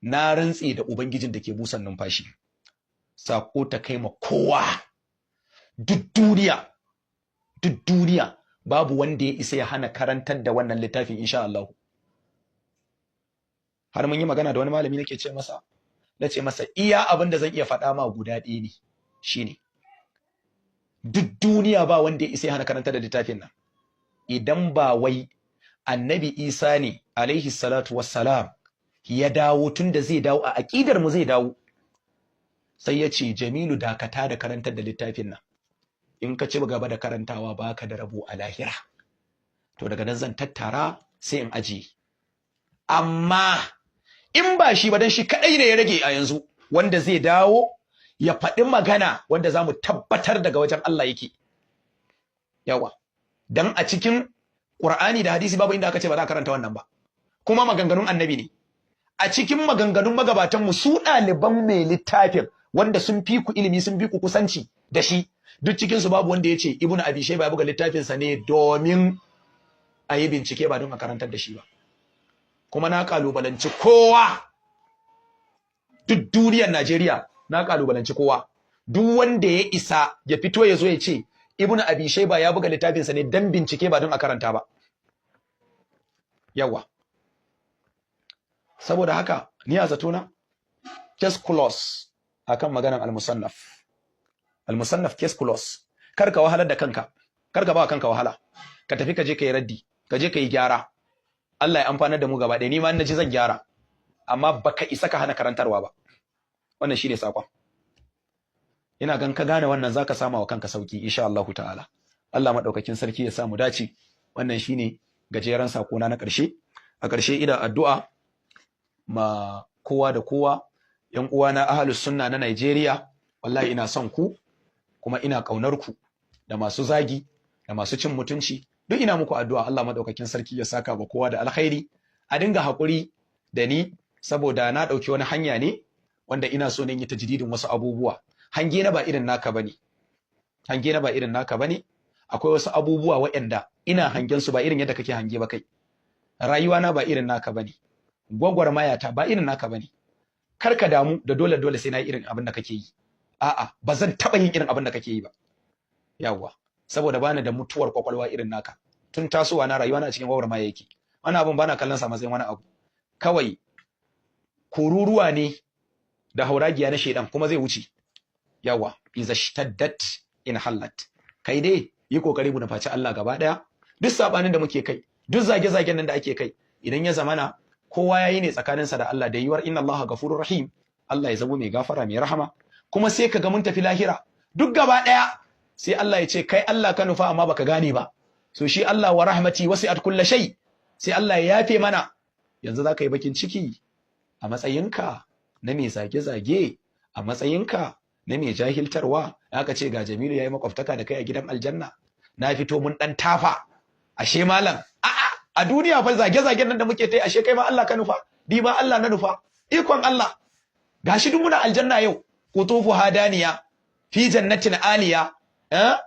Na rantse da ubangijin da ke busan numfashi, sako ta kai ma kowa duk duniya, duk duniya babu wanda ya isa ya hana karantar da wannan littafin, insha Allah. Har mun yi magana da wani malami, nake ce masa, na ce masa iya abin da zan iya faɗa ma guda ɗaya ne, shine duk duniya ba wanda ya isa ya hana karantar da littafin nan, idan ba wai Annabi Isa ne alaihi salatu wassalam ya dawo. Tun da zai dawo, a aƙidar mu zai dawo, sai ya ce, "Jamilu, dakata da karantar da littafin nan. In ka ci gaba da karantawa, baka da rabo a lahira." To daga nan zan tattara sai in ajiye. Amma in ba shi ba, dan shi kadai ne ya rage a yanzu wanda zai dawo ya faɗi magana wanda za mu tabbatar daga wajen Allah yake yawa, dan a cikin Qur'ani da hadisi babu inda aka ce ba za a karanta wannan ba, kuma maganganun Annabi ne. A cikin maganganun magabatan mu, su ɗaliban mai littafin wanda sun fi ku ilimi, sun fi ku kusanci da shi, duk cikin su babu wanda ya ce Ibnu Abi Shayba ya buga littafin sa ne domin a yi bincike, ba don a karantar da shi ba. Kuma na kalubalanci kowa, duk duniyar Najeriya na kalubalanci kowa, duk wanda ya isa ya fito ya zo ya ce Ibnu Abi Shayba ya buga littafin sa ne dan bincike, ba don a karanta ba. Yawa, saboda haka ni a zatona case close akan maganan al-musannaf. Al-musannaf case close. Kar ka wahalar da kanka, kar ka ba kanka wahala, ka tafi ka je ka yi raddi, ka je ka yi gyara. Allah ya amfanar da mu gaba ɗaya. Ni ma na ji zan gyara, amma baka isa ka hana karantarwa ba. Wannan shine sakon. Ina gan ka gane wannan, zaka sama wa kanka sauki, insha Allah ta'ala. Allah madaukakin sarki ya samu dace. Wannan shine gajeren sakona na ƙarshe. A ƙarshe ina addu'a ma kowa da kowa, yan uwana ahlus sunna na Najeriya. Wallahi ina son ku kuma ina kaunar ku, da masu zagi da masu cin mutunci, duk ina muku addu'a Allah madaukakin sarki ya saka ba kowa da alkhairi. A dinga haƙuri da ni saboda na ɗauki wani hanya ne wanda ina so ne yi tajdidin wasu abubuwa. Hange na ba irin naka bane, hange na ba irin naka bane. Akwai wasu abubuwa waɗanda ina hangen su ba irin yadda kake hange ba kai. Rayuwa na ba irin naka bane, gwagwarmaya ta ba irin naka bane. Kar ka damu da dole dole sai na yi irin abin da kake yi. A'a, ba zan taɓa yin irin abin da kake yi ba. Yawwa, saboda bani da mutuwar kwakwalwa irin naka. Tun tasowa na, rayuwa na cikin gwagwarmaya yake. Wani abun bana kallon sa matsayin wani abu, kawai kururuwa ne da hauragiya na shedan, kuma zai wuce. Yawa, iza shtaddat in hallat. Kai dai yi kokari mu nufaci Allah gaba daya. Duk sabanin da muke kai, duk zage-zagen nan da ake kai, idan ya zamana kowa yayi ne tsakaninsa da Allah, da yiwar inna Allah ghafurur rahim, Allah ya zamo mai gafara mai rahama. Kuma sai ka ga mun tafi lahira duk gaba daya, sai Allah ya ce, "Kai Allah ka nufa amma baka gane ba." So shi Allah, wa rahmati wasi'at kulli shay, sai Allah ya yafe mana. Yanzu zaka yi bakin ciki a matsayinka na mai zage-zage, a matsayinka na mai jahiltarwa, aka ce ga Jamilu yayi makwabtaka da kai a gidan aljanna, na fito mun dan tafa. Ashe malam, a'a, a duniya fa zage-zagen nan da muke ta yi, ashe kai ma Allah ka nufa, ni ma Allah na nufa. Ikon Allah, gashi duk muna aljanna yau, qutufu hadaniya fi jannatin aliya, eh,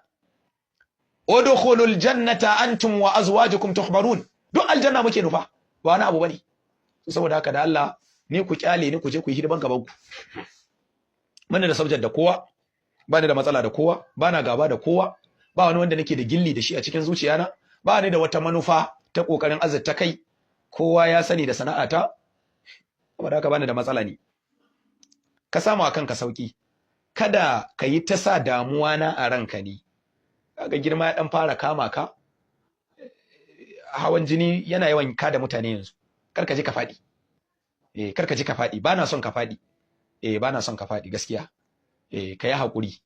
udkhulul jannata antum wa azwajukum tuhbarun. Duk aljanna muke nufa, ba wani abu bane. Saboda haka da Allah ni ku kyale ni, ku je ku yi hidiman gaban ku. Bani da subject da kowa, bani da matsala da kowa, bana gaba da kowa, ba wani wanda nake da gilli da shi a cikin zuciyana, ba ni da wata manufa ta kokarin azurta kai. Kowa ya sani da sana'ata. Saboda haka bani da matsala ne. Ka samu akan ka sauki, kada ka yi ta sa damuwa na a ranka ne. Kaga girma ya dan fara kama ka, hawan jini yana yawan kada mutane yanzu. Kar ka ji ka faɗi, eh, kar ka ji ka faɗi. Bana son ka faɗi, eh, bana son ka faɗi gaskiya. Eh, ka yi haƙuri.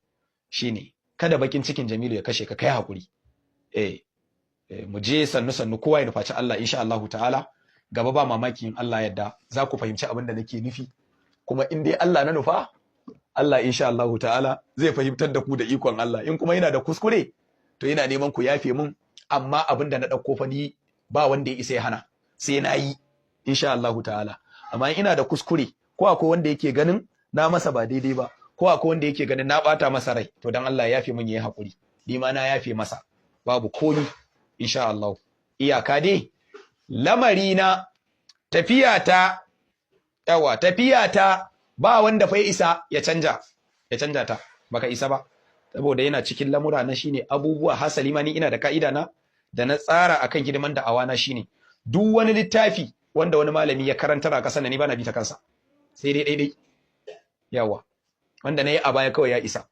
Shine kada bakin cikin Jamilu ya kashe ka. Kai haƙuri. Eh, mu je sannu sannu, kowa ya nufaci Allah, insha Allahu ta'ala. Gaba ba mamaki in Allah yadda za ku fahimci abin da nake nufi. Kuma in dai Allah na nufa, Allah insha Allahu ta'ala zai fahimtar da ku da ikon Allah. In kuma yana da kuskure, to ina neman ku yafe mun. Amma abin da na ɗauko fa, ni ba wanda ya isa ya hana, sai na yi insha Allahu ta'ala. Amma ina da kuskure, ko akwai wanda yake ganin na masa ba daidai ba, ko akwai wanda yake ganin na bata masa rai, to dan Allah ya yafe mun, yayi hakuri, ni ma na yafe masa. Babu komi insha Allah. Iyaka dai lamari na tafiya ta Yawa, tafiya ta ba wanda fa ya isa ya canja ta. Baka isa ba, saboda yana cikin lamura na shine abubuwa. Hasali ma ni ina da ka'ida na da na tsara akan hidiman da'awa na, shine duk wani littafi wanda wani malami ya karantar a ƙasar, ni bana bi ta kansa, sai dai daidai. Yawa, wanda na yi a baya kawai ya isa.